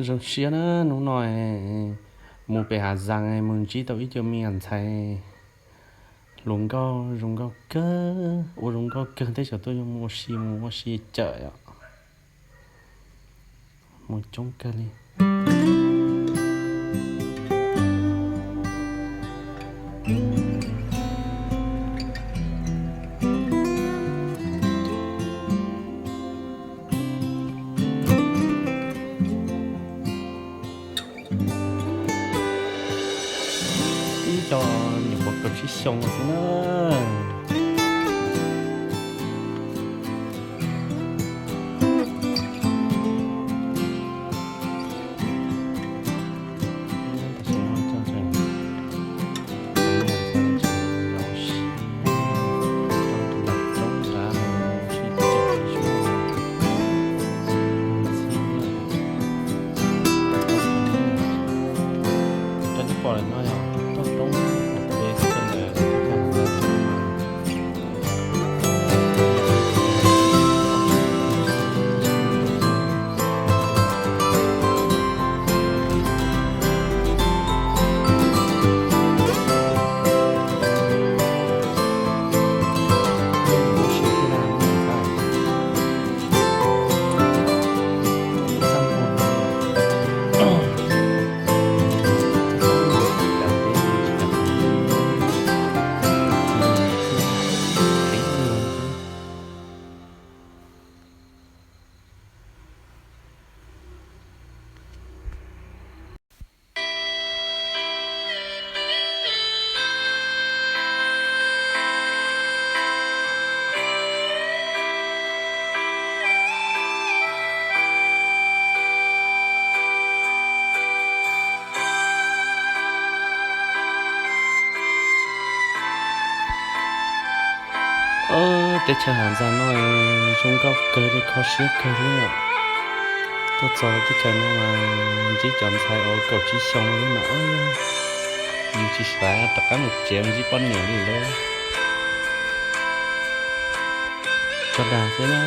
Zoo siab na, hnub no mus pem Hav Zaas mus ntsib tau ib co me nyuam ntxhais hluas nkauj zoo nkauj kawg, ua zoo nkauj kawg, tej zaum tuaj yuav mus ua si, mus ua si cawm os. Mus coob kawg li. Ib co nyuam qhuav kaum tsib xyoo xwb na. Teb chaws Hav Zaas no zoo nkauj kawg li, kho siab kawg li. Tuaj txog teb chaws no mas ntsib cov ntxhais uas kaum tsib xyoo li mas yus tsis xav rov qab mus tsev ntsib poj niam li lawm. Tso dag thiab na,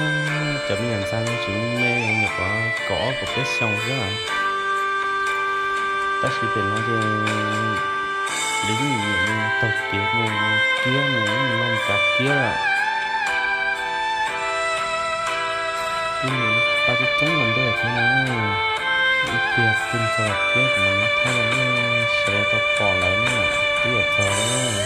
cov me nyuam ntxhais no tseem me me, nyuam qhuav kaum ob kaum peb xyoo xwb. Tab sis pem no ces lawv yeej nyiam mus taug kev mus kiab mus ub mus no mus kav kiab lawm. Twb mus pab coob coob los ntej thiab na, ib pliag twb txog kiab kuv mus nyob Thaib no sawv daws tau pom lawv na, twb yuav txog lawm.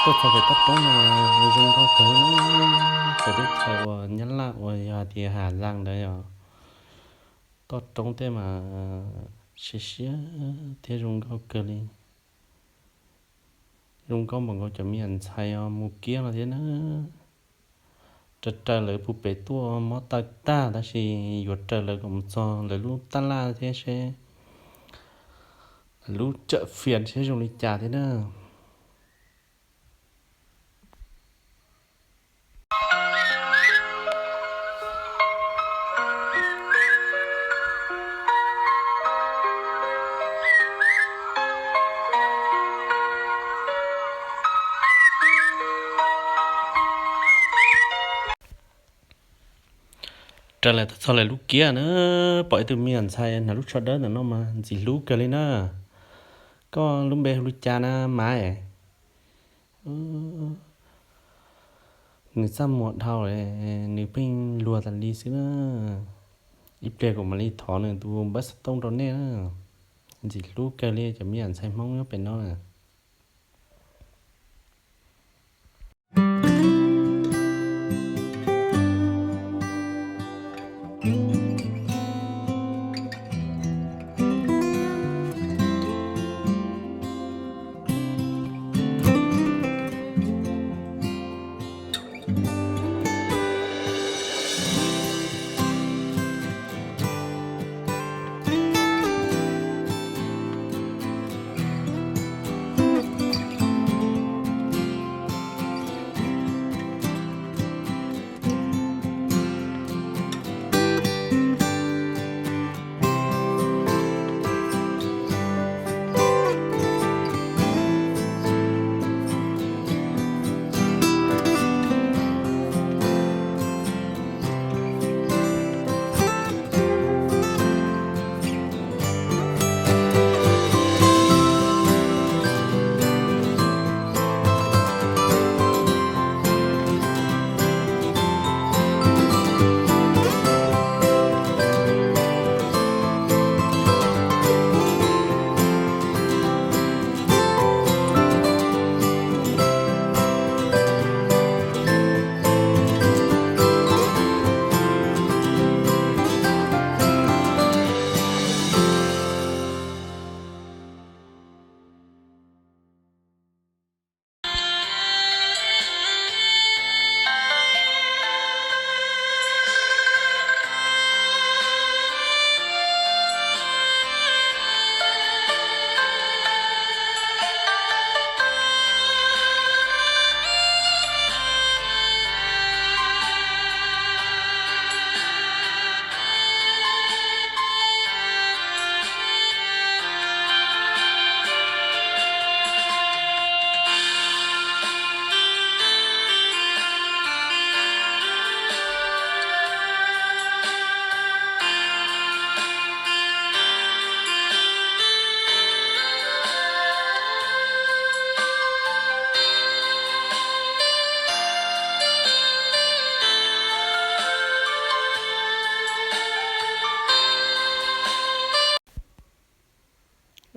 Tuaj txog pem toj roob no zoo nkauj kawg, pem teb chaws uas Nyab Laj uas yog hais tias Hav Zaas ntawd yog toj roob tej mas siab siab thiab zoo nkauj kawg li. Zoo nkauj npaum nkaus cov me nyuam ntxhais os mus kiab no thiab na. Raws raws lawv puag pem tuaj mob taw tag tab sis yuav raws lawv kom mus txog lawv lub tab laj thiab seb lub tsawm fias seb zoo li cas thiab na. Peb lawv tau txog lawv lub kiab na, pom ib tug me nyuam ntxhais hnav lub tsho dawb ntawm no mas ntxim hlub kawg li na. Koj lub npe hu li cas na Maiv? Nws txaj muag dhau, nws pheej luag tas li xwb na. Ib pliag kuv mam li thov nws tus npawb xov tooj rau nej na. Ntxim hlub kawg li cov me nyuam ntxhais Hmoob nyob pem no na.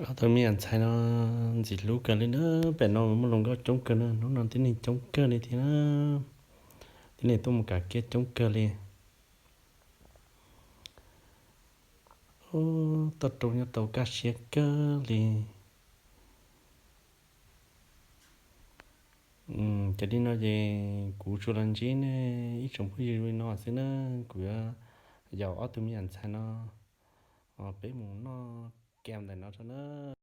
Ob tug me nyuam ntxhais no ntxim hlub kawg li na. Pem no muaj hluas nkauj coob kawg na, hnub no tib neeg coob kawg li thiab na. Tib neeg tuaj mus kav kiab coob kawg li. Toj roob nyob tau kaj siab kawg li. Ces li no ces kuv tsuas los ntsib nej ib tsoom phooj ywg li no xwb na. Kuv yuav yaum ob tug me nyuam ntxhais no peb mus noj kem ntawm no tso na.